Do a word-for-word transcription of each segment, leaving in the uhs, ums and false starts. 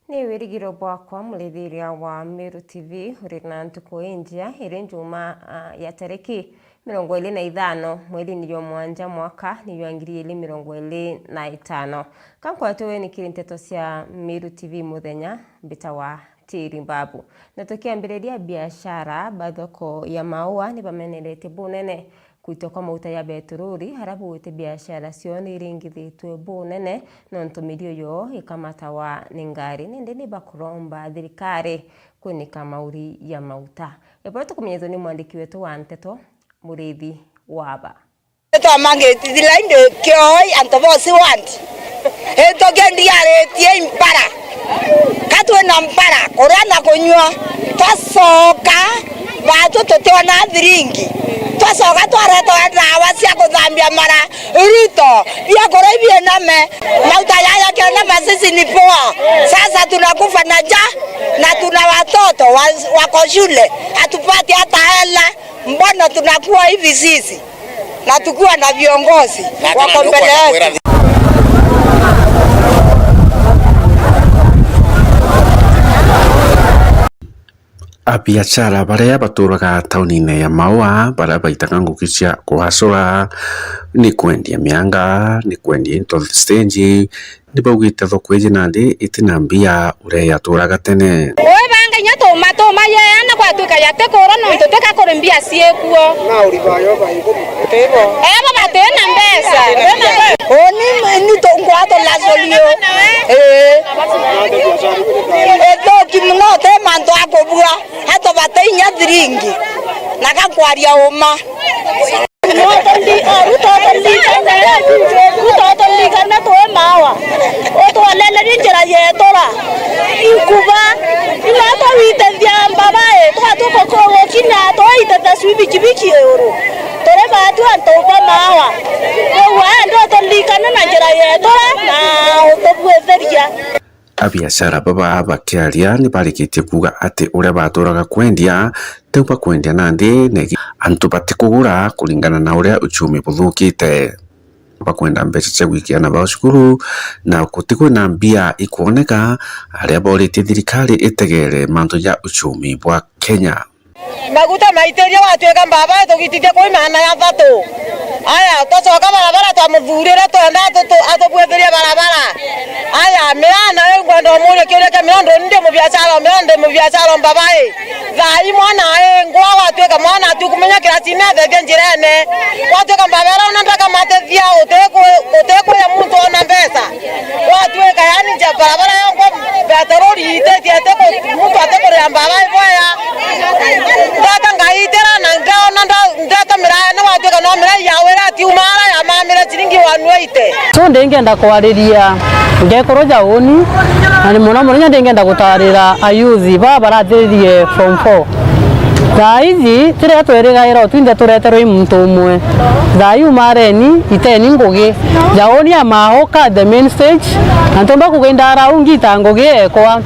Ni wirigiro bwakwa, murithiria wa Meru T V, uri na ntuku injia, iri Njuma, ah, ya tariki mirongo iri na ithano, mweri ni jwa mwanja, mwaka ni jwa ngiri iri mirongo iri na itano. Ka nkwatwe ni kiri nteto cia Meru T V muthenya, mbitawa Tiri Mbabu. Na tukiambiriria biashara, ba thoko ya Maua ni bameneretie bunene kwitwa kwa mauta ya betururi, aria bugwite biashara cio ni iringithitwe bunene, nontu mirio yoo ikamatawa ni ngari, nindi ni bakuromba thirikari kwinika mauri ya mauta. Ebora tukumenyethwa ni mwandiki wetu wa nteto, Murithi Waba. Twamangitithia indi kioi antu bosi want. Ituki ndiaritie impara. Ka twina mpara, kuria na kunyua. Twacoka, batu tutiona thiringi. Twacoka twareta ndawa cia kuthambia mara, Ruto, biakuria ibiename. Mauta yaya kiona masisi ni poa. Sasa tunakufa na njaa na tuna watoto wa, wako shule. Hatupati hata hela. Mbona tunakuwa hivi sisi? Na tukiwa na viongozi wako mbele yetu. Abiashara baria baturaga taunine ya Maua, baria baitaga ngugi cia kuhacura, ni kwendia mianga, ni kwendia into stage, ni baugite thoko iji nandi itina mbia uria yaturaga tene. Ui banga inya tuma, tuma yeana gwatuika ya ti kura nontu tika kuri mbia ciikuo. Ebo bati na mbeca. Uni ni tungwa tulacorio. Ii. Ithuki muno, ti mantu a kubua. Antu bati inya thiringi. Na ga kwaria uma. Ruto turirikane, Ruto turirikane twi Maua. Utwonere njira yetura. Inkuba, ino twawitithia mbabai, twatuka gukinya, twaitithia cui bikibiki iguru. Turi batu antu ba Maua. Riu aya ndio turirikane na njira yetura na utubwithiria. Abiashara baba bakiaria ni barikitie kuuga ati uria baturaga kwendia, tiu bakwendia nandi negi antu batikugura kuringana na uria uchumi buthukite. Bakwenda mbeca cia gwikia ana bao cukuru, na guti kwina mbia ikwoneka, aria boritie thirikari itegere mantu ja uchumi bwa Kenya. Maguta maitirio, gwatuika mbaba itugitithia kwi maana ya thatu. Aya, twacoka barabara, twamuthurire, twenda atutu-, atubwithirie barabara. Aya, miraa nayo ngwenda umurie kiuria kia miraa, ndu ndi mubiashara o miraa, ndi mubiashara o mbabai. Thaa ii mwana aengwa, gwatuika mwana atikumenya kiracine, athethie njirene. Gwatuika mbaba ira ona ndakamatethia, utikwi-, utikwia muntu ona mbeca. Gwatuika yani nja barabara yongwa, beterori ititie, atiku-, muntu atikuria mbaba iboya. Ndata ngaitira na ndaona nda-, ndata miraa, ni gwatuika no miraa yawe iratiuma ara yamamire ciringi one eighty. So ndingenda kwariria ngekuru ja uni, na ni muno muno ndingenda gutarira ayuthi baa barathiririe form four. Thaa iji, tiria twerigaira o twinthe tureterwe i muntu umwe. Thaa ii umareni, iteni ngugi. Jaoni ya Mahoka, the main stage, na ntumba kuginda arau ngita ngugi ekwa.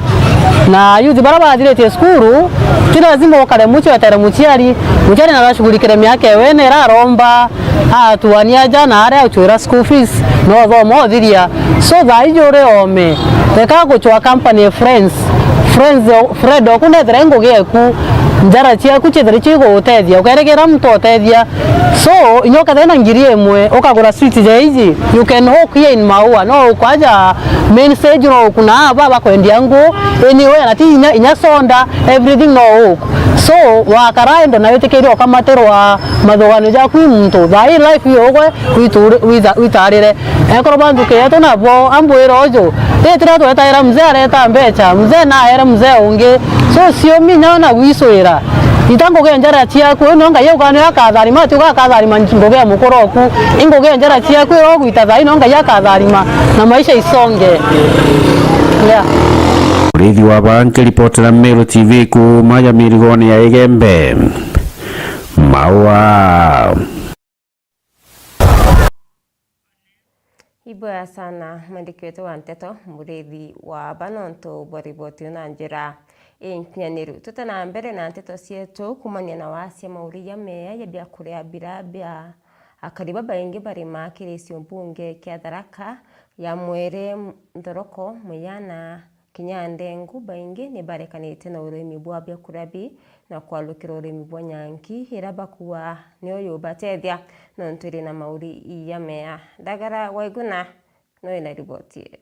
Na youth bara bathiritie cukuru, ti lazima ukare muci wetere muciari. Muciari narashughulikire miaka ewene iraromba, atuania aja na aria uchwira school fees, no uthoma uthiria. So thaa iji uri ome, reka guchwa company friends. Friends, friend oku nethire ngugi eku, njara ciaku ciethire cigugutethia, ukeregera muntu otethia. So inya ukethira na ngiri imwe ukagura sweet ja iji, you can hawk here in Maua, no ukwaja main stage, no ukuna aba bakwendia ngu, anywhere, na ti inya, inya soda, everything no hawk. So wakara endo na witikiria ukamatirwa mathuganio jaku i muntu, thaa ii life yogwe witure-, witha-, witarire. Ekorwo ba nthuki yetu nabo ambwira uju, ritira twetaira mzee areta mbecha, mzee naere mzee ungi. So cio minya na gwicwira. Ita ngugi njara ciaku, no Ngai ukanio akatharima, ati ugakatharima ngugi ya mukuru oku. I ngugi njara ciaku, iro gwita thai, no Ngai akatharima, na maisha isonge. Yeah. Urithi wa Banki, ripoti ya Meru T V kuuma ya mirigoni ya Igembe. Maua. Ibwega sana mwandiki wetu wa nteto, Murithi wa Aba, nontu bwa riboti iu na njira inkinyaniru. Tute na mbere na nteto cietu, kumania na wasia mauri ja meya ja biakuria bira bia akari babaingi barimaa kiri cio mbunge kia Tharaka ya Mwere, Nthoroko, Muyana, kinya ndengu baingi ni barekanite na urimi bwa biakuria bi na kwalukira urimi bwa nyanki, ira bakuuga niyo yubatethia nontu iri na mauri ya mea. Ndagara Waiguna no ina riboti ii.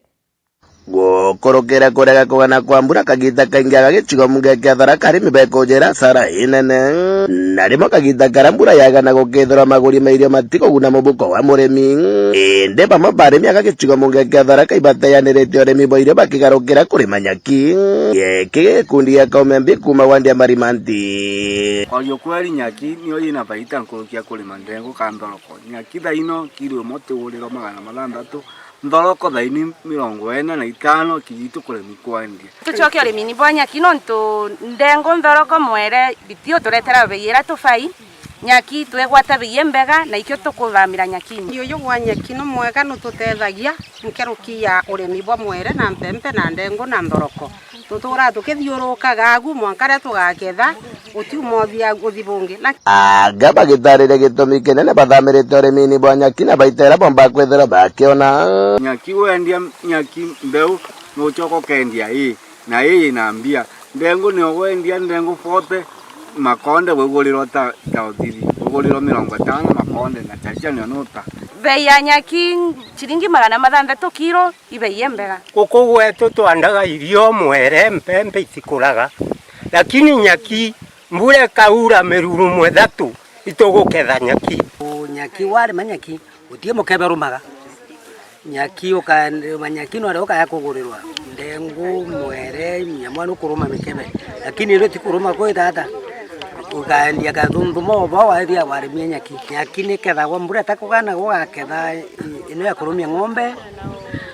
Gukurukira kurega kugana kwa mbura kagiita kaingi aga gicigo mbunge kia Tharaka, arimi bekujira asara inene. Na rimwe kagiita karia mbura yagana gukethirwa maguri ma irio matikuguna mubuko wa murimi. Indi bamwe ba arimi aga gicigo mbunge kia Tharaka ibateyaniritie urimi bwa irio bakigarukira kurima nyaki. Giki gikundi gia Kaume Mbi kuuma wandi ya Marimanti. Kwaria ukweli, nyaki niyo yina baita nkuruki ya kurima ndengu ka nthoroko. Nyaki thaino kiro imwe tigurirwa magana mathantatu, nthoroko thaini mirongo ina na itano, kijitu kuremi kwendia. Tucoke urimini bwa nyaki nontu ndengu, nthoroko, mwere bitiuturetera bei ira tubai. Nyaki twigwata bei imbega na ikio tukuthamira nyakini. Uyu gwa nyaki ni mwega, nututethagia nkeruki ya urimi bwa mwere na mpempe na ndengu na nthoroko. Tuturaga tukithiurukaga agu mwanka riria tugaketha, utiuma uthia uthi bungi. Na anga bagitariria gitumi kinene bathamirite urimini bwa nyaki na baita ira bomba kwithirwa bakiona. Nyaki wendia nyaki mbeu, nucoka ukendia ii, na ii ina mbia. Ndengu nio wendia ndengu forty, makonde wigurirwa ta, ta uthithi, wigurirwa mirongo itano makonde, na chacha nio nuta. Bei ya nyaki ciringi magana mathantatu kiro. Ibei imbega. Guku gwetu twandaga irio, mwere, mpempe itikuraga, lakini nyaki, mbura ikaura miruru mwethatu, ituguketha nyaki. U-, nyaki, warima nyaki, gutii mukebe urumaga. Nyaki, ukarima nyaki, no riria ukaya kugurirwa ndengu, mwere, nyamwa nukuruma mikebe, lakini indi utikuruma kwi tata, ukaendia kathunthuma o bo waithia warimie nyaki. Nyaki nikethagwa mbura itakugana, gugaketha i-, ino ya kurumia ng'ombe.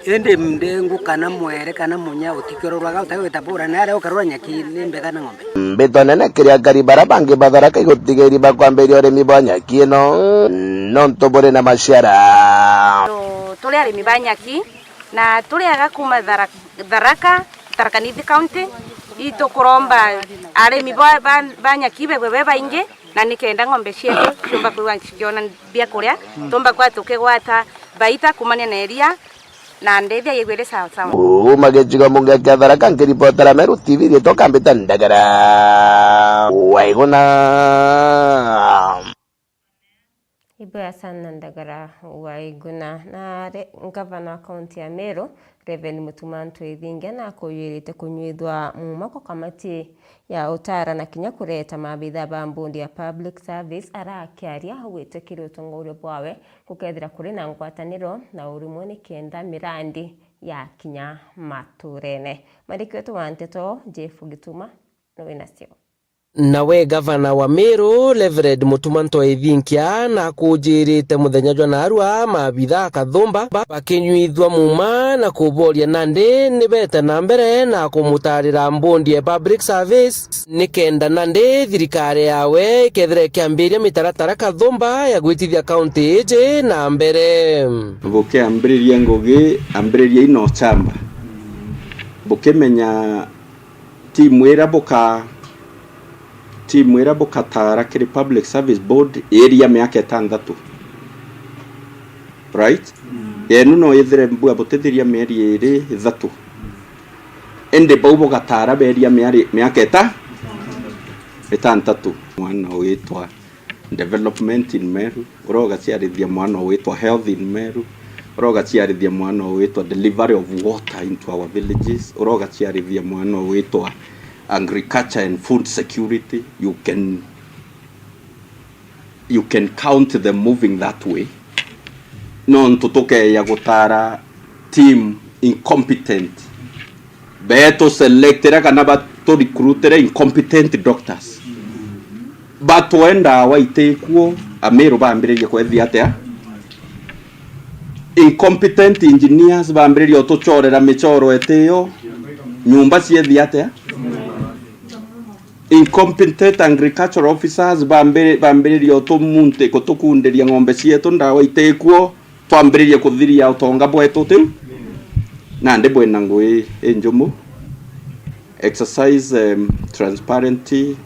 Indi ndengu kana mwere kana munya utikiororwaga, utagwita bura, na aria ukarora nyaki ni mbega na ng'ombe. Mbito nene kiri akari bara bangi ba Tharaka igutigiri bakwambiria urimi bwa nyaki ino, nontu buri na maciara. Tu-, turi arimi ba nyaki, na turi aga kuma Thara-, Tharaka, Tharaka Nithi County, itukuromba arimi ba, ba, ba nyaki bebwe be baingi, na nikenda ng'ombe cietu ciumba kwigua cikiona biakuria, tumba kwa tukigwata baita kumania na iria, na ndethia yigwire sawa sawa. Kuuma gicigo mbunge kia Tharaka, nkiripotera Meru T V, riitwa Kambita Ndagara Waiguna. Ibwega sana Ndagara Waiguna. Na re-, ngavana wa kaunti ya Meru, Reverend Mutuma Ntwethingia, nakujuirite kunyuithua muuma kwa kamati ya utara na kinya kureta maabitha ba mbondi ya Public Service arakiaria gwitikiria utongoria bwawe gukethira kuri na ngwataniro na urumwe nikenda mirandi ya kinya maturene. Mwandiki wetu wa nteto Jeff Gituma no wina cio. Nawe gavana wa Meru, Reverend Mutuma Ntwethingia, nakujuirite muthenya jwa naarua maabitha a Kathumba ba-, bakinyuithua muuma na kuboria nandi nibete na mbere na kumutarira mbondi ya Public Service, nikenda nandi thirikari yawe ikethira ikiambiria mitaratara Kathumba ya gwitithia kaunti iji na mbere. Bukiambiriria ngugi, ambiririai na uchamba. Bukimenya timu ira buka-, timu ira bukatara kiri Public Service Board iria miaka itanthatu. Right? Yenu no yithire mbua butithiria mieri iri ithatu. Indi bau bugatara beria miari-, miaka ita-, itantatu. Mwana witwa development in Meru, urogaciarithia mwana witwa health in Meru, urogaciarithia mwana witwa delivery of water into our villages, urogaciarithia mwana witwa agriculture and food security. You can, you can count them moving that way. Nontu tukeya gutara team incompetent. Betu selectire kana batu recruitire incompetent doctors. Batwe ndawa itikuo, Amiru bambiririe kwethia atia? Incompetent engineers bambiririe utuchorera michoro etiyo, nyumba ciethia atia? Incompetent agricultural officers bambiri-, bambiririe utumunti-, kutukundiria ng'ombe cietu ndawa itikuo. Twambiririe kuthiria utonga bwetu tiu, nandi bwina ngui injumu. Exercise, um, transparency,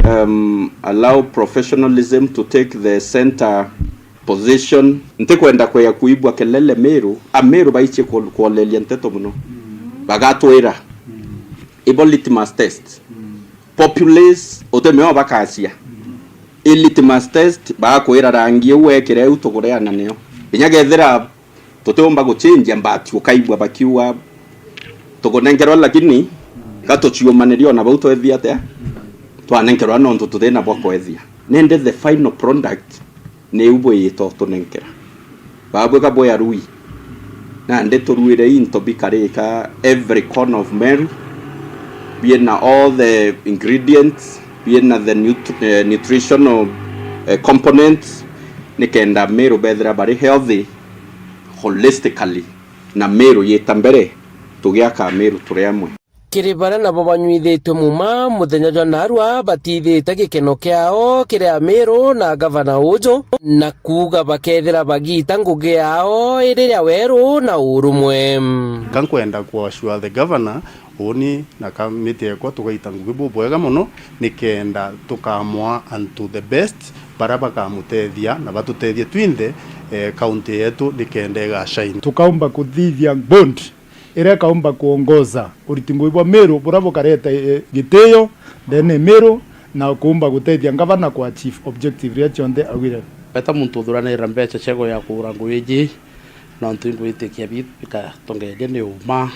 um, allow professionalism to take the center position. Ntikwenda kwea kuibwa kelele Miru, Amiru baichie ku-, kuoleria nteto muno. Bagatwira ibo litmus test. Populace utimeo bakacia. I litmus test, bakwira rangi u wekire u tukureana nio. Inya kethira tutiumba guchinjia, but ukaigua bakiuga tukunenkerwa, lakini gatuciumaniria ona bau twethia atia, twanenkerwa nontu tuthina bwa kwethia. Nende the final product niu bwita utunenkera. Babwika bwe arui. Nandi turuire into bikarika every corner of Meru, biena all the ingredients, biena the nut-, eh, nutritional, eh, components, nikenda Meru bethira bari healthy holistically, na Meru yita mbere, tugiaka Meru turi amwe. Kiri baria nabo banyuithitue muma muthenya jwa narua batithite gikeno kiao kiri Amiru na gavana uju, na kuuga bakethira bagiita ngugi yao iri ya weru na urumwe. Ka nkwenda ku assure the governor, uuni na kamiti yeekwa tugaita ngugi bubwega mono, nikenda tukamwaa unto the best, baria bakamutethia na batutethie twinthe, eh, county yetu nikenda igashine. Tukaumba kuthithia bond iria ikaumba kuongoza uriti ngugi bwa Meru buria bukareta, eh, gitio ndene Meru na kuumba gutethia ngavana ku achieve objective iria cionthe augire. Weta muntu uthuranira mbeca cia kuya kugura ngugi iji, nontu ingwitikia bi-, bikatongeria ni uma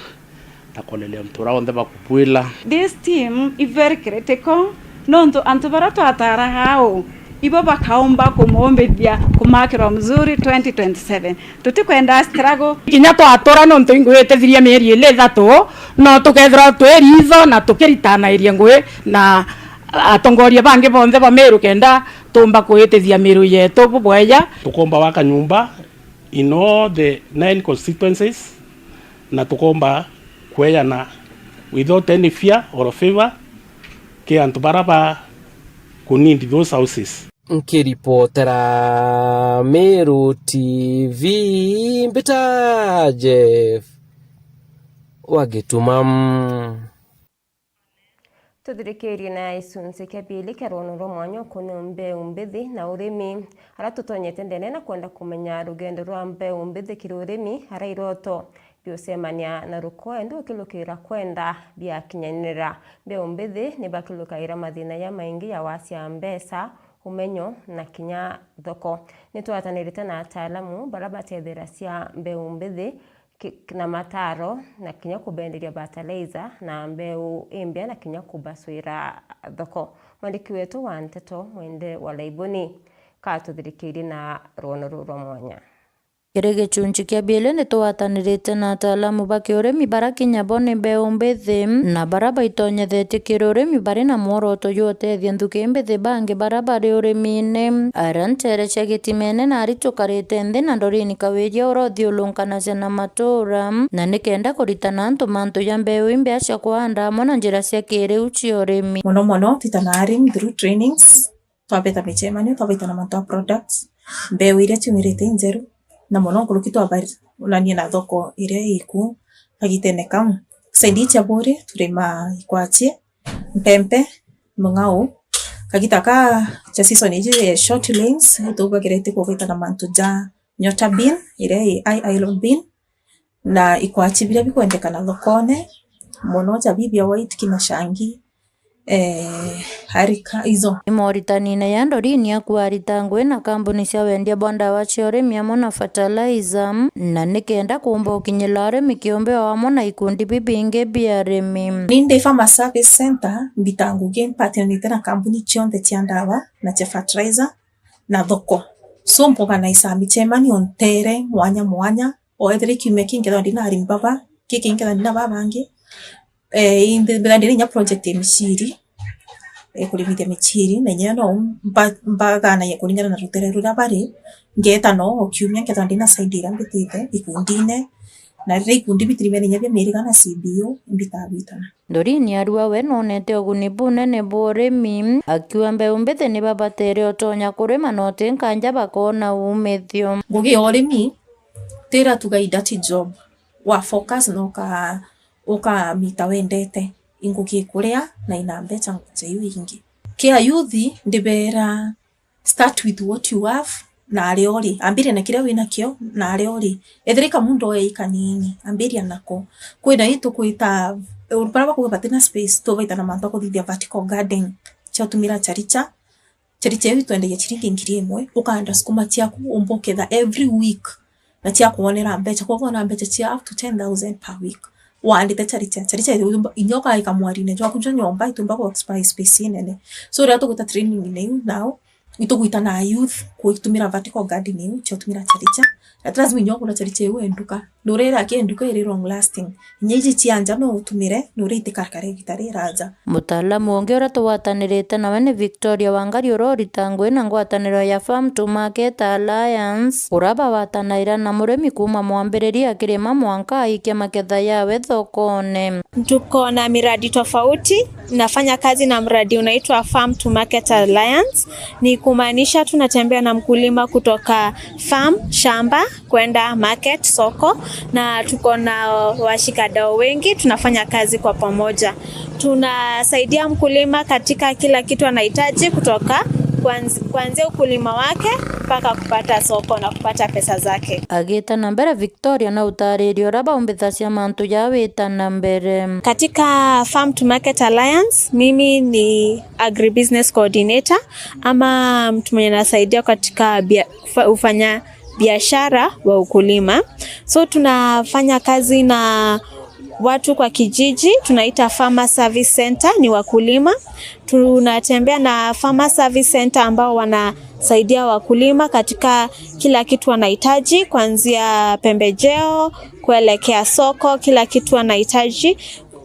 na kuoneria antu aria onthe bakubwila. This team is very critical, nontu antu baria twataraga au, ibo bakaumba kumumbithia kumakirwa mzuri twenty twenty-seven. Tutikwenda struggle. Kinya twatura nontu ingwitithirie mieri ili ithatu, no tukethirwa twi ritho na tukiritanairie ngugi na atongoria bangi bonthe ba Meru kenda tumba kuitithia Meru yetu bubweja. Tukomba waka nyumba in all the nine constituencies, na tukomba kweyana without any fear or favor ki antu bara ba ku need those houses. Nkiripotera Meru T V, mbita Jeff wa Gituma. Tuthirikirie na gicunci kia biili kia rwono rwa mwanya ukoniu mbeu mbithi na urimi. Aria tutonyete ndene na kwenda kumenya rugendo rwa mbeu mbithi kiri urimi, aria iroto biucemania na rukoe, ndi ukilukira kwenda biakinyanira. Mbeu mbithi ni bakilukagira mathina ja maingi ja wacia mbeca, umenyo na kinya thoko. Ni twatanirite na ataalamu baria batetheracia mbeu mbithi ki-, na mataro, na kinya kubenderia fertilizer na mbeu imbia, na kinya kubacwira thoko. Mwandiki wetu wa nteto Mwende wa Laiboni katuthirikirie na rwono ruu rwa mwanya. Kiri gicunci kia biili, ni twatanirite na ataalamu ba kiurimi baria kinya bo ni mbeu mbithi, na baria baitonyethetie kiri urimi bari na mworoto jwa utethia nthuki mbithi bangi baria bari urimine. Aria nteere cia Gitimene na ari tukarite nthi na Doreen Kawiria uria uthiurunkanagia na matuura, na nikenda kuritana antu mantu ja mbeu imbia cia kuhanda amwe na njira cia kiriu cia urimi. Mono mono twitana arim through trainings, twabeta micemanio, twabaita na mantu a products, mbeu iria ciumirite injeru, na mono nkuruki twabaonania na thoko iria iku kagitene kau. Side ii cia Buuri turima ikwachi, mpempe, mung'au. Kagita ka ja season iji ya short rains, itubagirite kubaita na mantu ja nyota bean, iria i high iron bean, na ikwachi biria bikwendekana thokone mono, ja bibi ya white, kimashangi, eh, harika, izo. Ni moritanine ya Doreen akua arita ngugi na kambuni cia wendia bwa ndawa cia urimi amwe na fertilizer, na nikenda kuumba ukinyira urimi kiumbe o amwe na ikundi bibingi bia arimi. Ni ndi Farmer Service Center, mbita ngugi mpatanite na kambuni cionthe cia ndawa na cia fertilizer na thoko. So mporganize micemanio nteere mwanya mwanya, o ethira kiumia kii nkethirwa ndina arimi baba, kii kingi nkethirwa ndina babangi. Eh, indi mbithirwa ndina inya project ya miciri, eh, kurimithia miciri, na inya no mba-, mbathanagia kuringana na rutere ruria bari, ngeeta no o kiumia nkethirwa ndina side iria mbitite ikundine, na riria ikundi bitirimene inya bia miriga na C B O, imbitaga gwitana. Doreen arua we nonete uguni bunene bwa urimi, akiuga mbeu mbithi ni babatere utonya kurima na uti nkanja bakoona umithio. Ngugi ya urimi ti iria tuga i dirty job, wa focus na uka-, ukamita wendete, i ngugi ikuria na ina mbeca nkuja iu ingi. Ki ayouth ndibeera, start with what you have, na aria uri, ambiria na kiria winakio, na aria uri. Ethira i kamundo wei kanini, ambiria nako. Kwina ii tukwita, baria bakuuga batina space, tubaita na mantu a kuthithia vertical garden, cia utumira charicha. Charicha iu itwendagia chiringi ngiri imwe, ukaanda sukuma ciaku, umba uketha every week, na cia kwonera mbecha. Koguo wona mbecha cia up to ten thousand per week, waandite charicha. Charicha iu inya ukaika mwarine jwaku jwa nyomba, itumba ku occupy space inene. So, riria tugwita training-ine iu nao, itugwita na youth kuitumira vertical garden iu, cia utumira charicha. Na ti lazima inya ugura charicha iu e nduka. Nurira ki nduka iri long lasting. Inya iji cia nja no utumire, nurite karakara igita riraja. Mutaalamu ungi uria tugwatanirite nawe ni Victoria Wangari, uria urita ngugi na ngwataniro ya Farm to Market Alliance, uria bagwatanaira na murimi kuuma mwambiriria akirima mwanka aikia maketha yawe thokone. Tuko na miradi tofauti. Nafanya kazi na mradi unaitwa Farm to Market Alliance. Ni kumaanisha tunatembea na mkulima kutoka farm, shamba, kwenda market, soko, na tuko na washikadau wengi, tunafanya kazi kwa pamoja. Tunasaidia mkulima katika kila kitu anahitaji, kutoka kuanz-, kuanzia ukulima wake mpaka kupata soko na kupata pesa zake. Agita na mbere, Victoria na utaariria uria baumbithagia mantu ja wita na mbere. Katika Farm to Market Alliance, mimi ni agribusiness coordinator, ama mtu mwenye anasaidia katika bia-, ufa-, ufanya biashara wa ukulima. So, tunafanya kazi na watu kwa kijiji, tunaita Farmer Service Center, ni wakulima. Tunatembea na Farmer Service Center ambao wanasaidia wakulima katika kila kitu wanahitaji, kuanzia pembejeo, kuelekea soko, kila kitu wanahitaji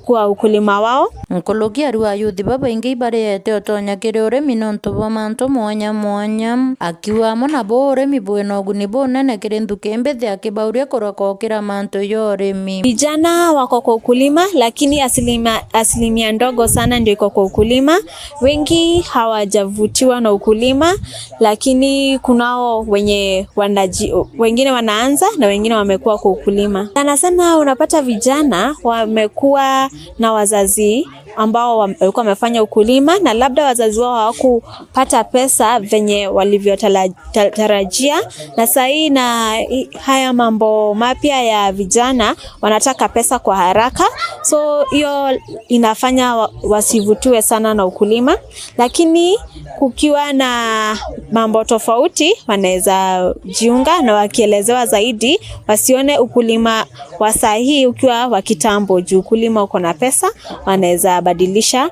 kwa ukulima wao. Nkuruki aru ayuthi babaingi ibariete utonya kiri urimi nontu bwa mantu mwanya mwanya, akiuga amwe nabo urimi bwina uguni bunene kiri nthuki mbithi, akibauria kureka ukira mantu ja urimi. Vijana wako kwa ukulima, lakini asilimia, asilimia ndogo sana ndio iko kwa ukulima. Wengi hawajavutiwa na ukulima, lakini kunao wenye wanaji-, wengine wanaanza na wengine wamekuwa kwa ukulima. Sana sana unapata vijana wamekuwa na wazazi ambao wam-, walikuwa wamefanya ukulima, na labda wazazi wao hawakupata pesa venye walivyotarajia, na saa hii na i-, haya mambo mapya ya vijana wanataka pesa kwa haraka, so hiyo inafanya wa-, wasivutiwe sana na ukulima. Lakini kukiwa na mambo tofauti, wanaweza jiunga, na wakielezewa zaidi, wasione ukulima wa saa hii ukiwa wa kitambo, juu ukulima uko na pesa, wanaweza badilisha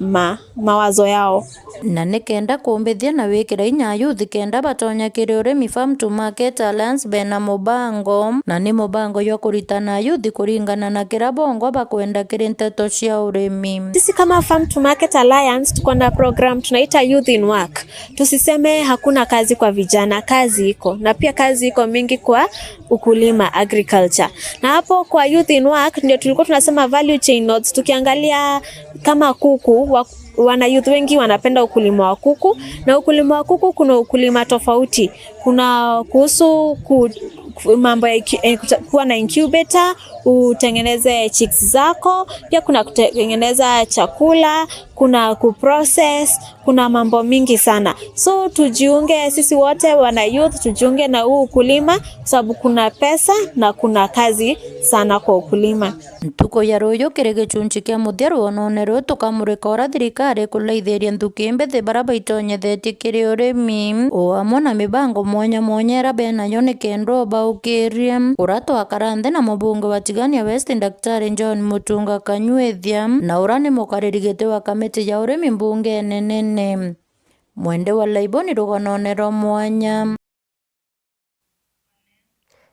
ma-, mawazo yao. Na nikenda kumbithia na wikira inya ayuthi kenda batonya kiri urimi, Farm to Market Alliance bena mubango, na ni mubango jwa kuritana ayuthi kuringana na kira bongwa bakwenda kiri nteto cia urimi. Sisi kama Farm to Market Alliance tuko na program tunaita Youth in Work. Tusiseme hakuna kazi kwa vijana, kazi iko, na pia kazi iko mingi kwa ukulima, agriculture. Na hapo kwa Youth in Work ndio tulikuwa tunasema value chain nodes, tukiangalia kama kuku wa-, wana youth wengi wanapenda ukulima wa kuku, na ukulima wa kuku kuna ukulima tofauti. Kuna kuhusu ku-, ku-, mambo ya incu-, eh, kuta-, kuwa na incubator, utengeneze chicks zako, pia kuna kutengeneza chakula, kuna kuprocess, kuna mambo mingi sana. So tujiunge sisi wote wana youth, tujiunge na huu ukulima, sababu kuna pesa na kuna kazi sana kwa ukulima. Ntuku ya ruuju kiri gichunchi kia muthia rwonone ruu, tukamurika uria thirikari ikulaithiria nthuki mbithi baria baitonyethetie kiri urimi, o amwe na mibango mwanya mwanya iria benayo nikenda ubaukirie. Uria twakara nthi na mubunge wa Tigania West, Daktari John Mutunga Kanyuithia, na uria ni mukariri giti wa kamiti ya urimi mbungene nene. Mwende wa Laiboni rugonone rwa mwanya.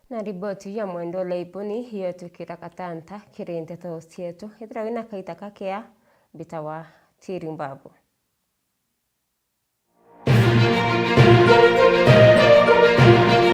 Na riboti ya Mwende wa Laiboni iyo twikira gatanta kiri nteto cietu. Ethira wina kaita kakea, mbitawa Tiri Mbabu.